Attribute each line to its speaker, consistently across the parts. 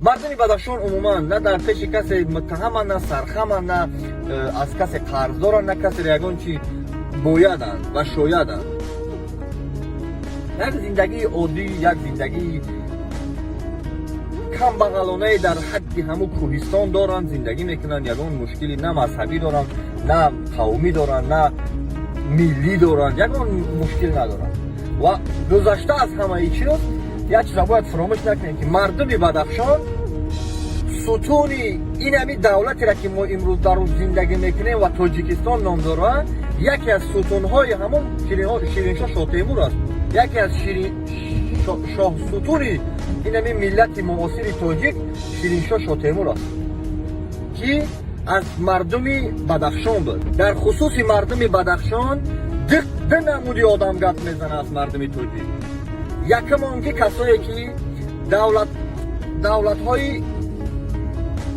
Speaker 1: Мардуми Бадахшон умуман на дар пеши касе муттаҳаманд, на сархаманд, на аз касе қарздоранд, на касеро ягон чи бояданд ва шояданд. Як зиндагии оддӣ, як зиндагии камбағалонае дар ҳадди ҳамун кӯҳистон доранд, зиндагӣ мекунанд. Ягон мушкили на мазҳабӣ доранд, на қавмӣ доранд, на миллӣ доранд, ягон мушкил надоранд. Ва гузашта аз ҳамаи чиз, як чиза бояд фаромӯш накунем, ки мардуми Бадахшон сутуни инами давлатеро, ки мо имрӯз дар он зиндагӣ мекунем ва Тоҷикистон ном дорад, яке аз сутунҳои ҳамон Шириншоҳ Шотемур аст. Яке аз шоҳсутуни инами миллати муосири тоҷик Шириншоҳ Шотемур аст, ки аз мардуми Бадахшон буд. Дар хусуси мардуми Бадахшон ду намуди одам гап мезана аз мардуми тоҷик. Якум он ки касое, ки давлатҳои,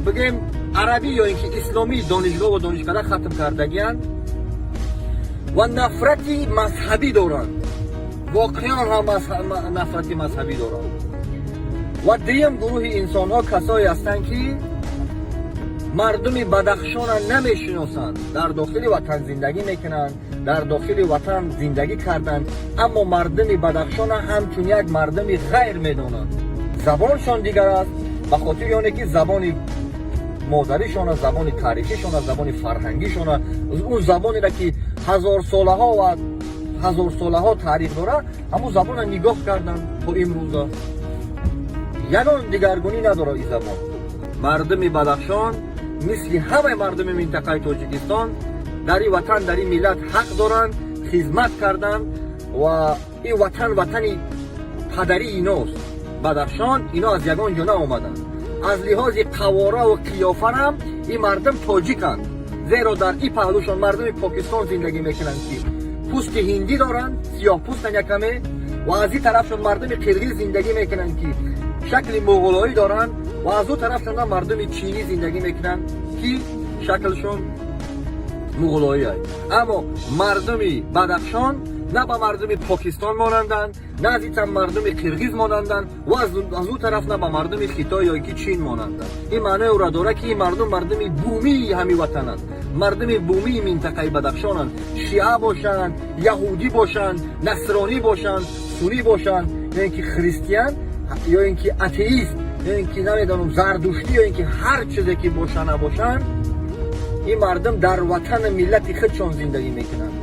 Speaker 1: бигӯем, арабӣ ё ин ки исломӣ донишгоҳу донишкада хатм кардагиянд ва нафрати мазҳабӣ доранд, воқеан ҳам нафрати мазҳабӣ доранд. Ва дуюм гурӯҳи инсонҳо касое ҳастанд, ки мардуми Бадахшона намешиносанд, дар дохили ватан зиндагӣ мекунанд, дар дохили ватан зиндагӣ карданд, аммо мардуми Бадахшона ҳамчун як мардуми ғайр медонанд. Забоншон дигар аст, ба хотири оне ки забони модаришона, забони таърихишона, забони фарҳангишона, он забонеро, ки ҳазорсолаҳо ва ҳазорсолаҳо таърих дорад, ҳамун забонро нигоҳ карданд то имрӯза. Ягон дигаргунӣ надорад ин забон. Мардуми Бадахшон мисли ҳамаи мардуми минтақаи Тоҷикистон дар ин ватан, дар ин миллат ҳақ доранд, хизмат карданд ва ин ватан ватани падарии иност. Бадахшон, ино аз ягон ҷо наомаданд. Аз лиҳози қавораву қиёфарам ин мардум тоҷиканд, зеро дар ин паҳлӯшон мардуми Покистон зиндагӣ мекунанд, ки пӯсти ҳиндӣ доранд, сиёҳпӯстанд якаме, ва аз ин тарафшон мардуми қирғиз зиндагӣ мекунанд, ки шакли муғулоӣ доранд, ва аз ӯ тарафшон мардуми чинӣ зиндагӣ мекунанд, ки шаклшон муғулоӣ аст. Аммо мардуми Бадахшон на ба мардуми Покистон монанданд, на аз ин тараф мардуми қирғиз монанданд ва аз ӯ тараф на ба мардуми Хитой ё ки Чин монанданд. Ин маънои ӯро дорад, ки ин мардум мардуми бумии ҳамин ватананд, мардуми бумии минтақаи Бадахшонанд. Шиа бошанд, яҳудӣ бошанд, насронӣ бошанд, сунӣ бошанд, ё ин ки христиан, ё ин ки атеист, ё ин ки, намедонам, зардуштӣ, ё ин ки ҳар чизе ки боша набошанд, ин мардум дар ватани миллати худшон зиндагӣ мекунанд.